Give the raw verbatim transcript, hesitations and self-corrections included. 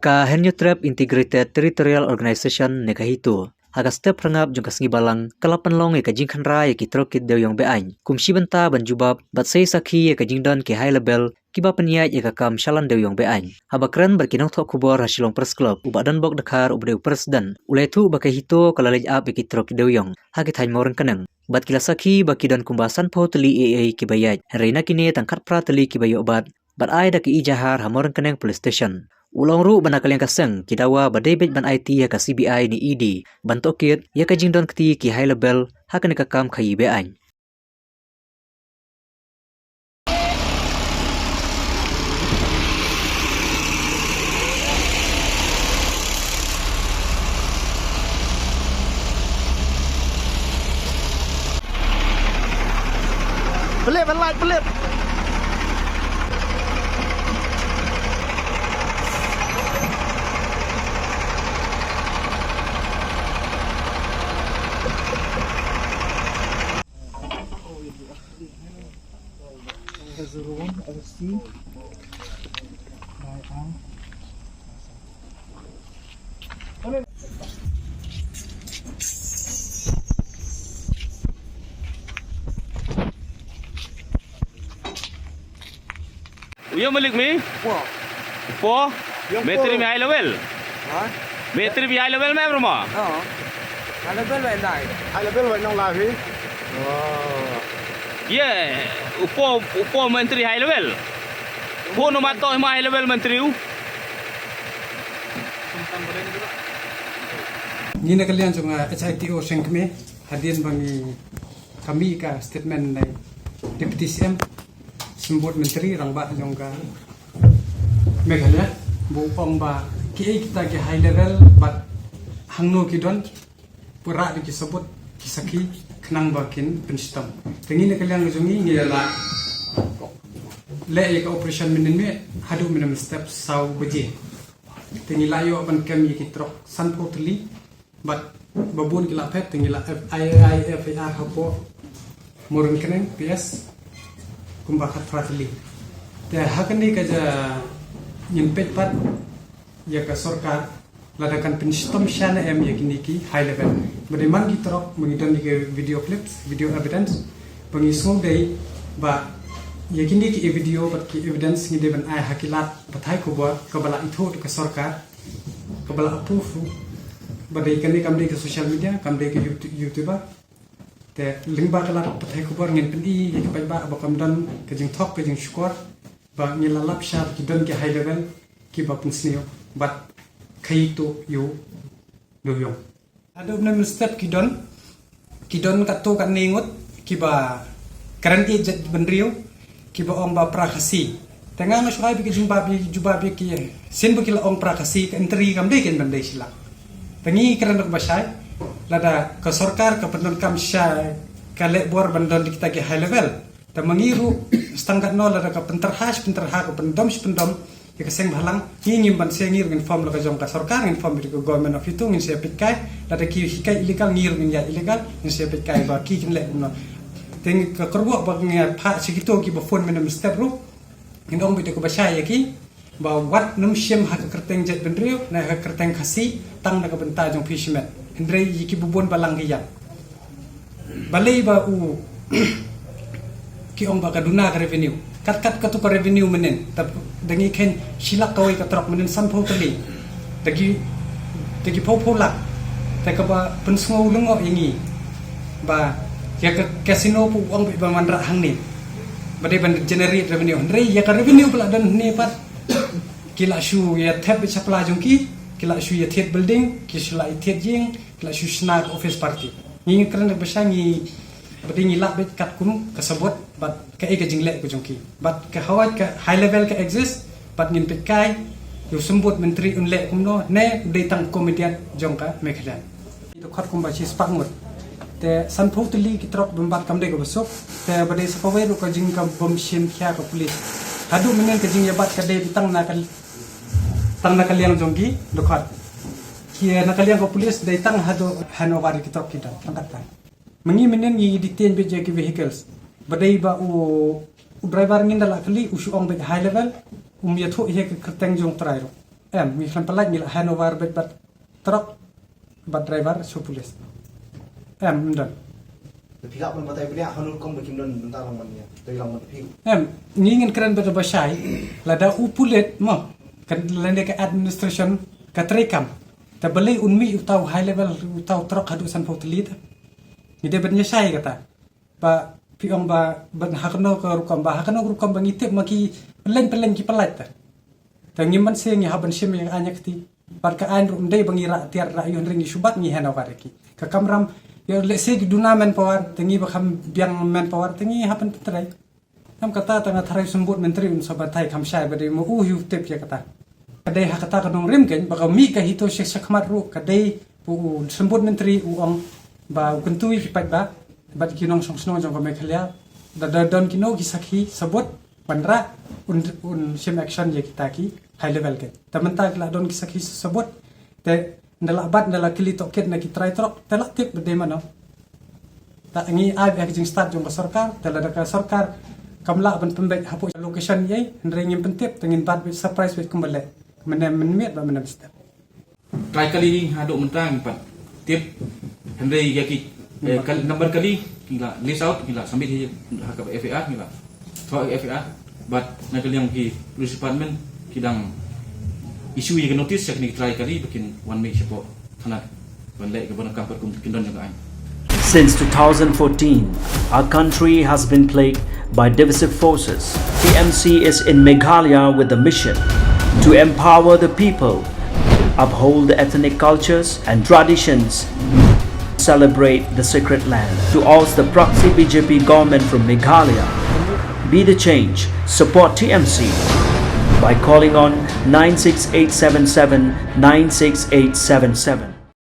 Ka Hynñiewtrep Integrated Territorial Organization ne ka HITO, ha ka step phra ngap jong ka sngi Balang, ka la pynlong ïa ka jingkhynra ïa ki trok kit dewïong be-aiñ kum shi bynta ban jubab bad sei sakhi ïa ka jingdon ki high level kiba pynïaid ïa ka kam shalan dewïong be-aiñ. Haba kren bad ki nongthoh khubor ha Shillong Press Club, u Bah Donbok Dkhar uba dei u President u la ïathuh ba ka HITO ka la leit ap ïa ki trok kit dewïong ha ki thaiñ Mawryngkneng bad ki la sakhi ba ki don kumba sanphew tylli A A kiba ïaid, hynrei na kine tang khatphra tylli kiba ïoh bat bad ai da ka ejahar ha Mawryngkneng Police Station. U la ong ruh ba na ka liang ka seng ki dawa ba dei beit ban aiti ha ka C B I ne E D ban tohkit ïa ka jingdon kti ki high level ha kane ka kam khaïi be-aiñ. Pelip, light pelip. Uya malik mi? Upo. Upo? Yang Menteri upo. Mi high level? Ha? Menteri mi high level mi, Brahma? Ha. High level mi nai. High level mi nong lahi. Oh. Ye, upo, upo menteri high level. Upo no mato ma high level menteri u. Ngi na ka liang jong, ah, H I T O Seng Kmie, hadien ba ngi ka mih ka statement na Deputy C M, Symbud Myntri Rangbah jong ka Meghalaya, ba u ong ba kiei kita ki high level bad hangno ki don, pura da ki sabut, ki sakhi, khnang ba kin pynshitom. Te ngi na ka liang jong ngi ngi la leh ïa ka operation mynnin miet haduh mynnin step saw baje. Te ngi la ïoh ban kem ïa ki trok sanphew tylli, bad ba bun ki la phet, te ngi la F I R, F I R hapoh Mawryngkneng P S kumba khatphra tylli. Te ha kane ka jaka ngin peit pat ïa ka sorkar lada kan pynshitom shane em ïa kine ki high level. Ba dei man ki trok, ba ngi don ïa ki video clips, video evidence, ba ngi sngewdei ba ïa kine ki video bad ki evidence ngi dei ban ai ha ki lad pathai khubor kaba la ithuh da ka sorkar, kaba la approve ruh. Ba dei kane kam dei ka social media, kam dei ka YouTube, YouTuber. Te lyngba ka lad pathai khubor ngin pyni ïa ki paidbah ba kam don ka jingthok ka jingshukor ba ngi la lap shah ki don ki high level kiba pynsniew bad khaïi tuh ïa u dewïong. Haduh mynnin step ki don, ki don katto katne ngut kiba kren ïeit jaitbynriew, kiba ong ba pra Khasi. Te nga nga shu ai beit ka jingbam, beit jubab ïa ki, sien ba ki la ong pra Khasi, ka entry kam dei kein ban dei shi lak. Te ngi kren da kaba shai, lada ka sorkar ka pyndonkam shisha ka leh bor ban don da kita ki high level. Te ma ngi ruh, sa tang katno lada ka pynterha shi pynterha, ka pyndom shi pyndom ïa ka seng bhalang, ngi ngim banse, ngi ruh ngin form la ka jong ka sorkar, ngin form beit ka Government of HITO, ngin sa ïa peitkai, lada ki hikai illegal, ngi ruh ngin ïa illegal, ngin sa ïa peitkai ba ki kin leh kumno. Te ngi ka kyrwoh ba ngi phah sha kito kiba phone mynnin step ruh, ngin ong beit da kaba shai ïa ki ba wat nym shim ha ka kyrteng jaitbynriew ne ha ka kyrteng Khasi tang na ka bynta jong phi shimet. Hynrei ïa ki bun balang ki ïap. Balei ba u ki ong ba ka duna ka revenue. Kat kat katu ka revenue mynnin. Te da ngi kheiñ shi lak kawei ka trok mynnin sanphew tylli. Da ki, da ki phew phew lak. Te kaba pynsngew lyngngoh ïa ngi ba ïa ka casino pat u ong beit ban wanrah hangne. Ba dei ban generate revenue. Hynrei ïa ka revenue ba la don hangne pat, ki la shu ïa thep beit sha pla jong ki, ki la shu ïa thied building, ki shu la ïa thied ïing, ki la shu shna ka office party. Ngi ngi kren da ba shai ngi, ba dei ngi lap beit katkum ka sabut bad kaei ka jingleh ka jong ki. Bad ka hawai ka high level ka exist, bad ngin peitkai ïa u Symbud Myntri un leh kumno ne u dei tang comedian jong ka Meghalaya. Dkhot kumba shispah ngut. Te sanphew tylli ki trok bym bat kam dei kaba suk. Te ba dei sa kawei ruh ka jing ka bym shim khia ka police. Haduh mynnin ka jingïabat ka dei tang na ka, tang na ka liang jong ki dkhot. Ki na ka liang ka police dei tang haduh handover ki trok ki don. Tang kat tang. Ma ngi mynnin ngi detain beit ïa ki vehicles. Ba dei ba u, u driver ngin da la kylli u shu ong beit high level. Um ïathuh ïa ka kyrteng jong u trai ruh. Em, ngi khlem pynlait, ngi la hand over bad, bad truck bad driver sha police. Em, ym don. Te phi lah ban batai bniah hano rukom ba kim don bynta lang ban ïa trei lang ban phi. Em, ngi ngin kren bad ba shai, lada u pulit mo, kan lane ka administration ka trei kam. Te balei un mih uta u high level, uta u truck haduh sanphew tylli te. Ngi dei ban ïa shai kata. Ba phi ong ba ban ha kano ka rukom, ba ha kano ka rukom ba ngi tip ma ki pyllein pyllein ki pynlait te. Te ngim banse ngi hap ban shim ïa ka aiñ ïa kti. Bad ka aiñ ruh ym dei ba ngi rah tiar rah ïoh, hynrei ngi shu bat ngi hand over ïa ki. Ka kamram ïa lehse ki duna manpower, te ngi ba kham biang manpower, te ngi hap ban pyntrei. Em, kata te nga tharai u symbud myntri un sa batai kham shai ba dei ma u hi u tip ïa kata. Ka dei ha kata ka nongrim kein ba ka mih ka HITO sha shakhmat ruh, ka dei u symbud myntri u ong ba u kyntu ïa ki paidbah bad ki nongshong shnong jong ka Meghalaya, da, da don kino ki sakhi sabut ban rah, un, un shim action ïa kita ki high level kein. Te mynta ki la don ki sakhi sabut, te ynda la bat, ynda la kylli tohkit na ki trai truck, te la tip ba dei mano. Te ngi ai ba ka jingstad jong ka sorkar, te lada ka sorkar kam lah ban pynbeit hapoh location ei, hynrei ngim pyntip, te ngin bat beit surprise beit kumba leh. Mynne mynmiet bad mynne mynstep. Trai kali hi haduh mynta ngim pat tip, hynrei ïa ki, eh, kal-, number kali ki la list out, ki la submit hi ha ka FIR, ki la thoh FIR, bad na ka liang ki police department ki dang issue ïa ka notice ïa kine ki trai kali ba kin wan mih shapoh thanat ban leh ka ban ka kum kin don ïa ka aiñ. Since two thousand fourteen, our country has been plagued by divisive forces. T M C is in Meghalaya with the mission to empower the people, uphold the ethnic cultures and traditions, celebrate the sacred land. To oust the proxy B J P government from Meghalaya, be the change, support T M C by calling on nine six eight seven seven nine six eight seven seven.